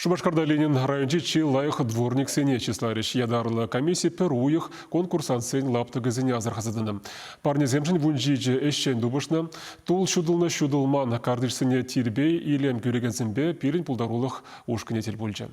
Шупашкарта Ленин районӗнчи чи лайӑх дворниксене чысларӗҫ. Ятарлӑ комисси пӗр уйӑх конкурсантсен лаптӑкӗсене асӑрхаса тӑнӑ. Парнесемшӗн 17 ӗҫчен тупӑшнӑ. Тул ҫутӑлнӑ ҫутӑлман картишсене тирпей илем кӳрекенсемпе пирӗн пултарулӑх ушкӑнӗ тӗл пулчӗ.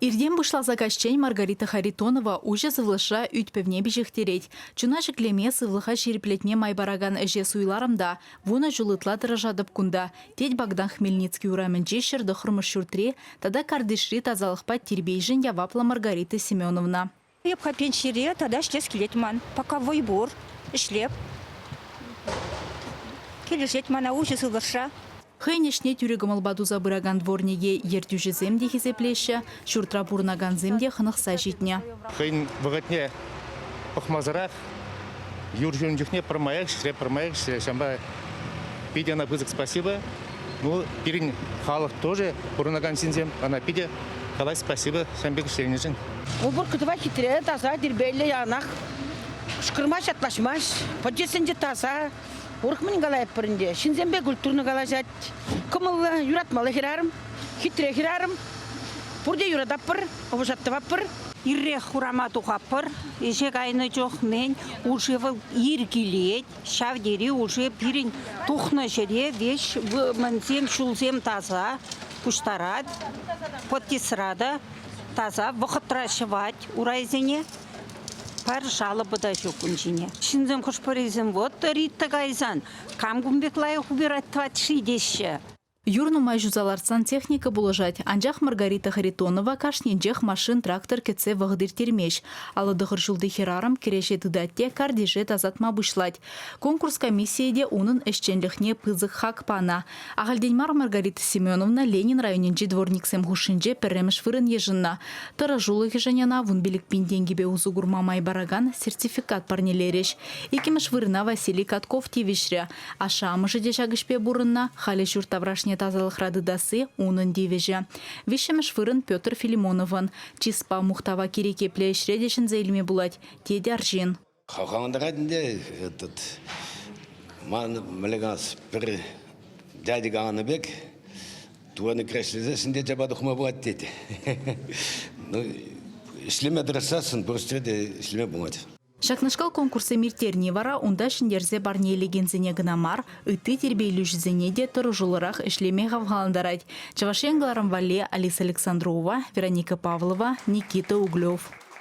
Иртен пуҫласа каҫчен Маргарита Харитонова уҫӑ сывлӑшра ӳт-пӗвне пиҫӗхтерет. Чуна ҫӗклеме, сывлӑха ҫирӗплетме май паракан ӗҫе суйларӑм та вунӑ ҫул ытла тӑрӑшатӑп кунта, тет Богдан Хмельницкий урамӗнчи 109-мӗш ҫуртри тата картишри тасалӑхпа тирпейшӗн яваплӑ Маргарита Семеновна. Эп-ха пенсире тата ӗҫлес килет ман. Пока вӑй пур, ӗҫлеп. Килӗшет мана уҫӑ сывлӑшра. Хӑйӗн ӗҫне тӳрӗ кӑмӑлпа туса пыракан дворнике ертӳҫӗсем те хисеплеҫҫӗ, ҫуртра пурӑнакансем те хӑнӑхса ҫитнӗ. Хӑйӗн вӑхӑтне пӑхмасӑрах юр ҫунӑ чухне пӗрмаях ӗҫре, пӗрмаях ӗҫре. Ҫавӑнпа питӗ ӑна пысӑк спасибо. Ну, пирӗн халӑх тоже, пурӑнакан ҫынсем, ӑна питӗ калать спасибо ҫавӑн пек ӗҫленӗшӗн. Уборка тӑвать хитре, таса, тирпейлӗ яланах. Кӑшкӑрмасть, ятлаҫмасть. Подъездсенче таса. Урӑх мӗн калайӑпӑр ӗнтӗ. Ҫынсемпе культурно калаҫать. Кӑмӑллӑ, юратмалли хӗрарӑм, хитре хӗрарӑм. Пурте юрататпӑр, ӑвӑшат тӑватпӑр. Ирех хурама тухатпӑр. Ӗҫе кайнӑ чух мӗн уже вӑл ир килет. Ҫав тери уже пирӗн тухнӑ ҫӗре веҫ мӗнсем ҫулсем таса пуҫтарать. Подъездра та таса вӑхӑтра ҫӑвать урайсене. Пӗр жалоба та ҫук ун ҫине. Ҫынсем хӑш-пӗрисем вот Рита кайсан кам кун пек лайӑх убирать тӑвать-ши теҫҫӗ. Юр нумай ҫуса лартсан техника пулӑшать. Анчах Маргарита Харитонова кашнинчех машин-трактор кӗтсе вӑхӑт ирттермест. 59 ҫулти хӗрарӑм кӗреҫе тытать те картише тасатма пуҫлать. Конкурс комиссийӗ те унӑн ӗҫченлӗхне пысӑк хак панӑ. Ахальтен мар Маргарита Семеновна Ленин районӗнчи дворниксем хушшинче пӗрремӗш вырӑн йышӑннӑ. Тӑрӑшулӑхӗшӗн ӑна 15 000 тенкӗпе усӑ курма май паракан сертификат парнелерӗҫ. Иккӗмӗш вырӑна Василий Катков тивӗҫрӗ. Ашшӗ-амӑшӗ те ҫак ӗҫпе пурӑннӑ, халӗ ҫурт таврашне тасалӑхра тытасси унӑн тивӗҫӗ. Виҫҫӗмӗш вырӑн Петр Филимоновӑн. Чыспа мухтава кирек епле ӗҫре те ҫӗнсе илме пулать, тет арҫын. Хавхалантарать ӗнтӗ этот ман мӗнле калас, пӗр дядя каланӑ пек тӑваны кӗрешлесессӗн те чапа тухма пулать тет. Ну, ӗҫлеме тӑрӑшсассӑн пур ӗҫре те ӗҫлеме пулать. Ҫакнашкал конкурссем ирттерни вара унта ҫӗнтерсе парне илекенсене кӑна мар, ытти тирпейлӳҫӗсене те тӑрӑшуллӑрах ӗҫлеме хавхалантарать. Чӑваш Ен кӑларӑм валли Алиса Александрова, Вероника Павлова, Никита Углев.